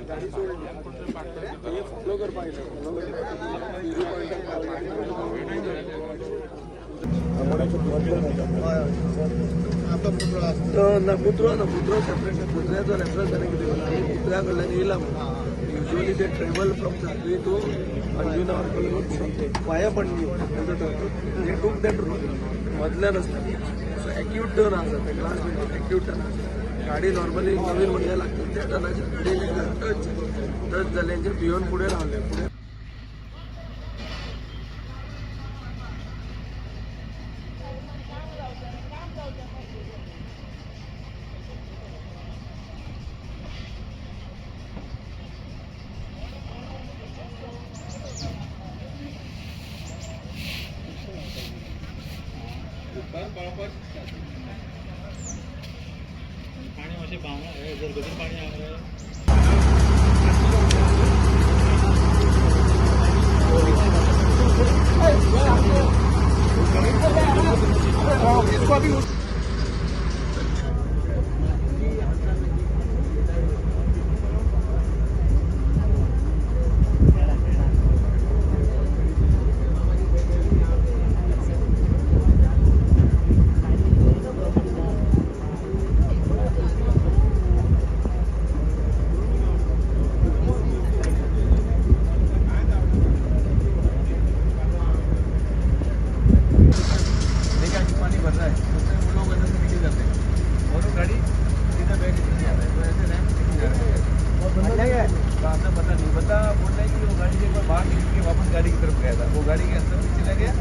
गाडी सोडली फॉलो करपाक ना कुत्रो ना कुत्रो सेपरेट कुत्र्याचो रेफरन्स आनी कितें केला आनी कुत्र्या कडल्यान येयला म्हणून usually they travel from Sanquelim to Anjuna via Panaji they took that route मदल्या रस्त्यान सो एक्यूट टर्न आसा ते ग्लास एक्यूट टर्न आसा गाडी नॉर्मली नवीन म्हणजे लागतात त्या टर्नाचेर गाडी टच टच जाले भियोन फुडें रावले फुडें. पाणी मातशें पावना घरगुती पाणी आहा. पानी भर रहा है तो वो लोग अंदर से निकल जाते हैं और वो गाड़ी सीधा बैक निकल जा रहा है, तो ऐसे रैंप निकल जा रहा है। तो आपने पता नहीं बता बोल रहा है कि वो गाड़ी एक बार बाहर निकल के वापस गाड़ी की तरफ गया था, वो गाड़ी के अंदर भी चला गया।